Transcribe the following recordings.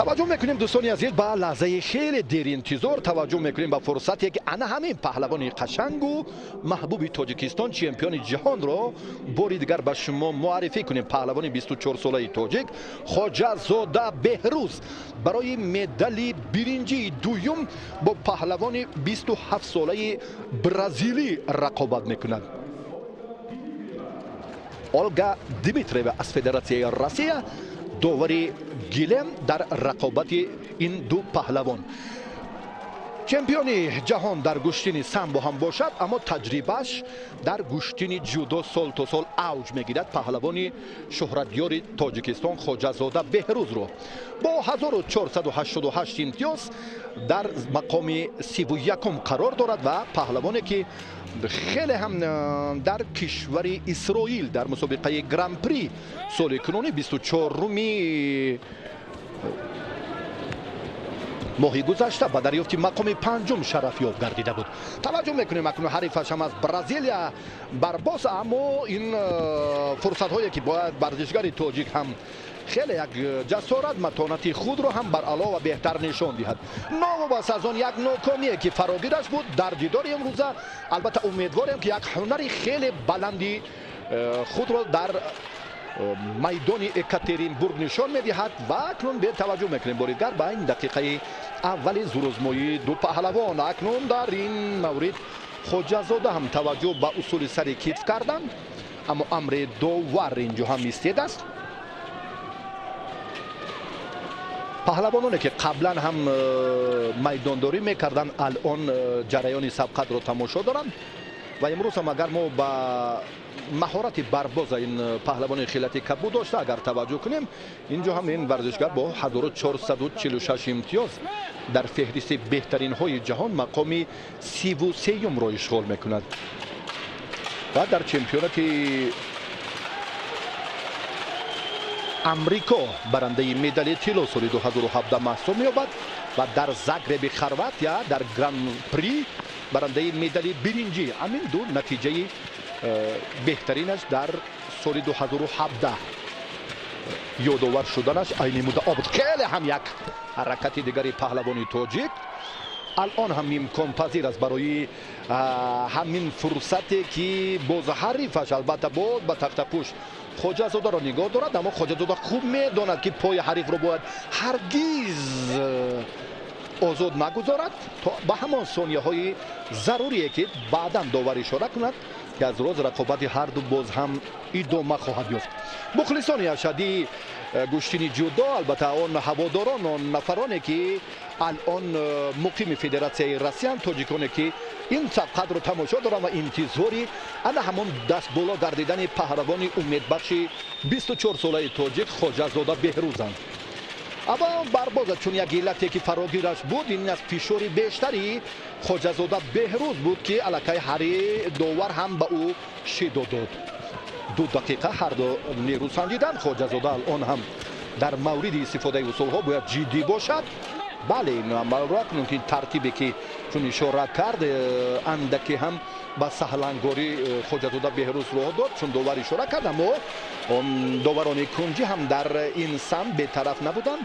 Таваҷҷӯҳ мекунем, дӯстони азиз, ба лаҳзаи хеле деринтизор. Таваҷҷӯҳ мекунем ба фурсате, ки ана ҳамин паҳлавони қашангу маҳбуби Тоҷикистон, чемпиони ҷаҳонро бори дигар ба шумо муаррифӣ кунем. Паҳлавони 24-солаи тоҷик Хоҷазода Беҳрӯз барои медали биринҷии дуюм бо паҳлавони 27-солаи бразилӣ рақобат мекунад. Олга Дмитриева аз Федератсияи Россия довари гилем дар рақобати ин ду паҳлавон. Чемпиони ҷаҳон дар гӯштини самбо ҳам бошад, аммо таҷрибааш дар гӯштини ҷудо сол то сол авҷ мегирад. Паҳлавони шӯҳратёри Тоҷикистон Хоҷазода Беҳрӯзро бо 1488 имтиёз дар мақоми 31-ум қарор дорад ва паҳлавоне, ки хеле ҳам дар кишвари Исроил дар мусобиқаи Гран-при соли кунунӣ, 24-уми моҳи гузашта, ба дарёфти мақоми панҷум шарафёб гардида буд. Таваҷҷӯҳ мекунем, акнун ҳарифаш ҳам аз Бразилия, Барбоса. Аммо ин фурсатҳое, ки бояд варзишгари тоҷик ҳам хеле як ҷасорат, матонати худро ҳам баръало ва беҳтар нишон диҳад. Новобаста аз он як нокомие, ки фарогираш буд дар дидори имрӯза, албатта, умедворем, ки як ҳунари хеле баланди худро дар майдони Екатеринбург нишон медиҳад. Ва акнун бетаваҷҷӯҳ мекунем бори дигар ба ин дақиқаи аввали зурозмоии ду паҳлавон. Акнун дар ин маврид Хоҷазода ҳам таваҷҷӯҳ ба усули сари китф карданд, аммо амри довар инҷо ҳам истед аст. Паҳлавононе, ки қаблан ҳам майдондорӣ мекарданд, алон ҷараёни сабқатро тамошо доранд. Ва имрӯз ҳам, агар мо ба маҳорати Барбоза, ин паҳлавони хилати кабуд дошта, агар таваҷҷӯҳ кунем, инҷо ҳам ин варзишгар бо 1446 имтиёз дар феҳристи беҳтаринҳои ҷаҳон мақоми 33-юмро ишғол мекунад ва дар чемпионати Амрико барандаи медали тилло соли 2017 маҳсуб меёбад ва дар Загреби Хорватия дар Гран-при барандаи медали биринҷӣ. Ҳамин ду натиҷаи беҳтаринаш дар соли 2017 ёдовар шуданаш айни муддао буд. Хеле ҳам як ҳаракати дигари паҳлавони тоҷик алон ҳам имконпазир аст барои ҳамин фурсате, ки боз ҳарифаш, албатта, боз ба тахтапӯш Хоҷазодаро нигоҳ дорад. Аммо Хоҷазода хуб медонад, ки пои ҳарифро бояд ҳаргиз озод нагузорад то ба ҳамон сонияҳои зарурие, ки баъдан довар ишора кунад, ки аз рӯз рақобати ҳарду боз ҳам идома хоҳад ёфт. Мухлисони ашадии гӯштини ҷудо, албатта, он ҳаводорон, он нафароне, ки алон муқими Федератсияи Россиянд, тоҷиконе, ки ин сабқатро тамошо доранд ва интизори ана ҳамон дастболо гардидани паҳлавони умедбахши 24-солаи тоҷик Хоҷазода Беҳрӯзанд. Аммо Барбоза чун як иллате, ки фарогираш буд, ин аз фишори бештари Хоҷазода Беҳрӯз буд, ки аллакай ҳари довар ҳам ба ӯ шидо дод. 2 дақиқа ҳарду нерӯ санҷиданд. Хоҷазода алон ҳам дар мавриди истифодаи усулҳо бояд ҷиддӣ бошад. Бале, ин амалро акнун ки тартибе, ки чун ишора кард, андаке ҳам ба саҳлангорӣ Хоҷазода Беҳрӯз роҳ дод, чун довар ишора кард. Аммо доварони кунҷӣ ҳам дар ин самт бетараф набуданд,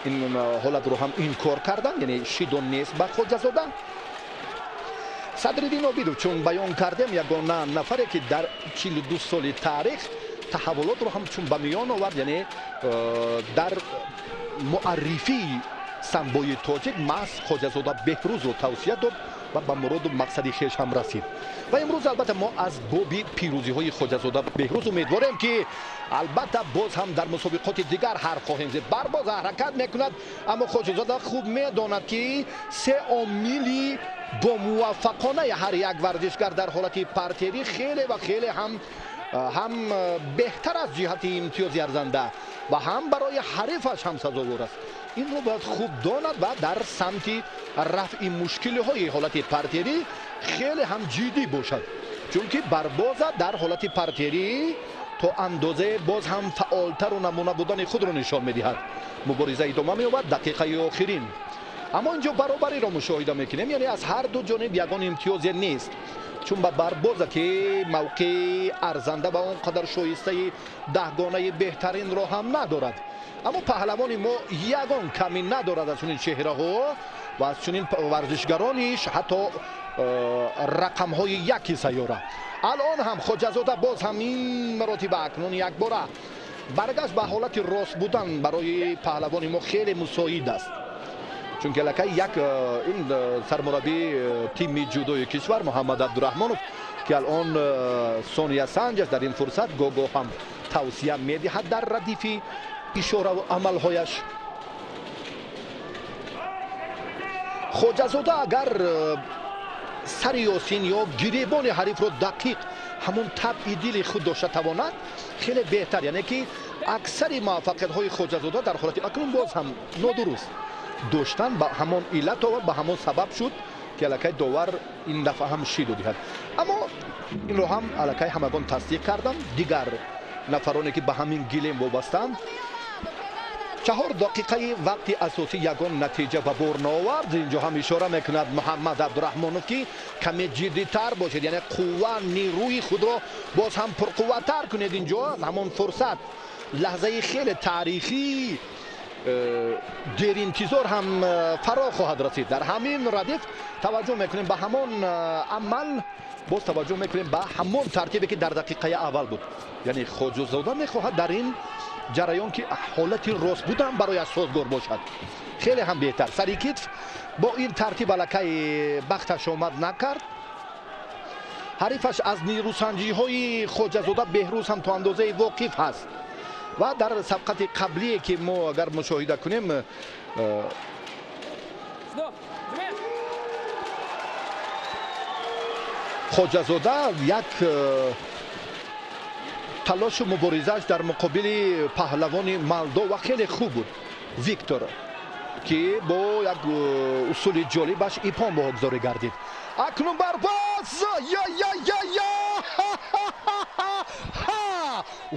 ин ҳолатро ҳам инкор карданд, яъне шидо нест ба Хоҷазода. Садриддин Обидов, чун баён кардем, ягона нафаре, ки дар 42 соли таърих таҳаввулотро ҳам чун ба миён овард, яъне дар муаррифии самбои тоҷик маҳз Хоҷазода Беҳрӯзро тавсия дод ва ба муроду мақсади хеш ҳам расид. Ва имрӯз, албатта, мо аз боби пирӯзиҳои Хоҷазода Беҳрӯз умедворем, ки, албатта, боз ҳам дар мусобиқоти дигар ҳарф хоҳем зид. Барбоза ҳаракат мекунад, аммо Хоҷазода хуб медонад, ки се омили бо муваффақонаи ҳар як варзишгар дар ҳолати партерӣ хеле ва хеле ҳам беҳтар аз ҷиҳати имтиёзи арзанда ва ҳам барои ҳарифаш ҳам сазовор аст. Инро бояд хуб донад ва дар самти рафъи мушкилиҳои ҳолати партерӣ хеле ҳам ҷиддӣ бошад, чунки Барбоза дар ҳолати партерӣ то андозе боз ҳам фаъолтару намуна будани худро нишон медиҳад. Мубориза идома меёбад, дақиқаи охирин, аммо инҷо баробариро мушоҳида мекунем, яъне аз ҳар ду ҷониб ягон имтиёзе нест. Чун ба Барбоза, ки мавқеи арзанда ва он қадар шоистаи даҳгонаи беҳтаринро ҳам надорад, аммо паҳлавони мо ягон камӣ надорад аз чунин чеҳраҳо ва аз чунин варзишгарониш, ҳатто рақамҳои яки сайёра. Алон ҳам Хоҷазода боз ҳам ин маротиба акнун якбора баргашт ба ҳолати рост будан барои паҳлавони мо хеле мусоид аст, чунки аллакай як ин сармураббии тими ҷудои кишвар Муҳаммад Абдураҳмонов, ки алон сония санҷ аст, дар ин фурсат гоҳ-гоҳ ҳам тавсия медиҳад дар радифи ишораву амалҳояш. Хоҷазода агар сари Ёсин ё гиребони ҳарифро дақиқ ҳамон табъи дили худ дошта тавонад, хеле беҳтар. Яъне ки аксари муваффақиятҳои Хоҷазода дар ҳолати акнун боз ҳам нодуруст доштан ба ҳамон иллат овард, ба ҳамон сабаб шуд, ки аллакай довар ин дафъа ҳам шиду диҳад. Аммо инро ҳам аллакай ҳамагон тасдиқ кардам, дигар нафароне ки ба ҳамин гилем вобастаанд. 4 дақиқаи вақти асосӣ ягон натиҷа ба бор наовард. Инҷо ҳам ишора мекунад Муҳаммад Абдураҳмонов, ки каме ҷиддитар бошед, яъне қувва, нерӯи худро боз ҳам пурқувваттар кунед. Инҷо ҳамон фурсат, лаҳзаи хеле таърихӣ, деринтизор ҳам фаро хоҳад расид. Дар ҳамин радиф таваҷҷӯҳ мекунем ба ҳамон амал, боз таваҷҷӯҳ мекунем ба ҳамон тартибе, ки дар дақиқаи аввал буд. Яъне Хоҷазода мехоҳад дар ин ҷараён, ки ҳолати рост будан барояш созгор бошад, хеле ҳам беҳтар. Сари китф бо ин тартиб аллакай бахташ омад накард. Ҳарифаш аз нерӯсанҷиҳои Хоҷазода Беҳрӯз ҳам то андозаи воқиф ҳаст ва дар сабқати қаблие, ки мо агар мушоҳида кунем, Хоҷазода як талошу муборизааш дар муқобили паҳлавони Молдова хеле хуб буд, Виктор, ки бо як усули ҷолибаш ипон богузорӣ гардид. Акнун Барбоз, я я я я,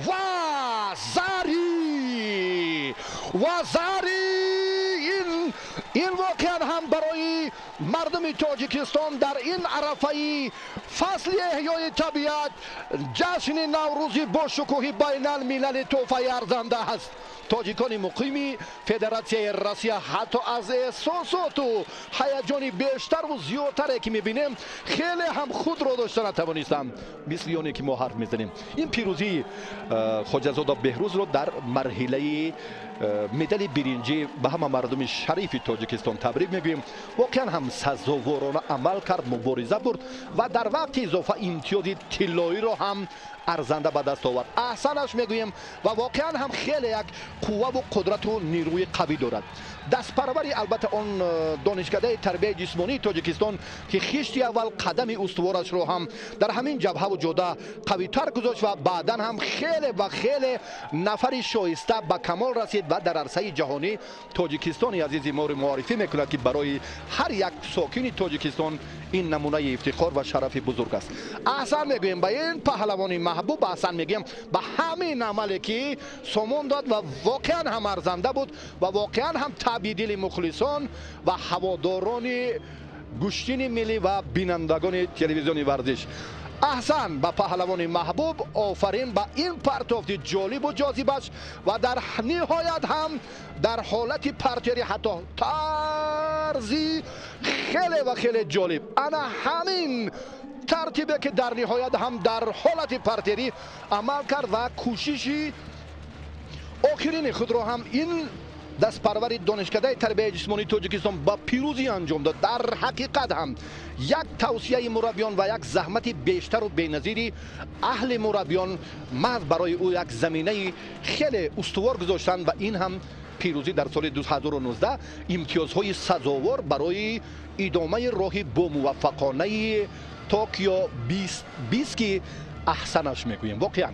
ва зари, ва зари! Ин воқеан ҳам барои мардуми Тоҷикистон дар ин арафаи фасли эҳёи табиат, ҷашни наврӯзи бошукӯҳи байналмилали тӯҳфаи арзанда аст. Тоҷикони муқими Федератсияи Россия ҳатто аз эҳсосоту ҳаяҷони бештару зиёдтаре, ки мебинем, хеле ҳам худро дошта натавонистанд, мисли оне ки мо ҳарф мезанем. Ин пирӯзии Хоҷазода Беҳрӯзро дар марҳилаи медали биринҷӣ ба ҳама мардуми шарифи Тоҷикистон табрик мегӯем. Воқеан ҳам сазоворона амал кард, мубориза бурд ва дар вақти изофа имтиёзи тиллоиро ҳам арзанда ба даст овард. Аҳсанаш мегӯем ва воқеан ҳам хеле як қувваву қудрату нерӯи қавӣ дорад. Дастпарвари албатта он донишкадаи тарбияи ҷисмонии Тоҷикистон, ки хишти аввал қадами устуворашро ҳам дар ҳамин ҷабҳаву ҷода қавитар гузошт ва баъдан ҳам хеле ва хеле нафари шоиста ба камол расид ва дар арсаи ҷаҳонӣ Тоҷикистони азизи моро муаррифӣ мекунад, ки барои ҳар як сокини Тоҷикистон ин намунаи ифтихор ва шарафи бузург аст. Аҳсан мегӯем ба ин паҳлавони маҳбуб, аҳсан мегӯем ба ҳамин амале, ки сомон дод ва воқеан ҳам арзанда буд ва воқеан ҳам табъи дили мухлисон ва ҳаводорони гӯштини миллӣ ва бинандагони телевизиони варзиш. Аҳсан ба паҳлавони маҳбуб, офарин ба ин партофти ҷолибу ҷозибаш ва дар ниҳоят ҳам дар ҳолати партери ҳатто тарзи хеле ва хеле ҷолиб, ана ҳамин тартибе, ки дар ниҳоят ҳам дар ҳолати партерӣ амал кард ва кӯшиши охирини худро ҳам ин дастпарвари донишкадаи тарбияи ҷисмонии Тоҷикистон ба пирӯзӣ анҷом дод. Дар ҳақиқат ҳам як тавсияи мураббиён ва як заҳмати бештару беназири аҳли мураббиён маҳз барои ӯ як заминаи хеле устувор гузоштанд ва ин ҳам пирӯзӣ дар соли 2019 имтиёзҳои сазовор барои идомаи роҳи бомуваффақонаи Токио 2020, ки аҳсанаш мегӯем воқеан.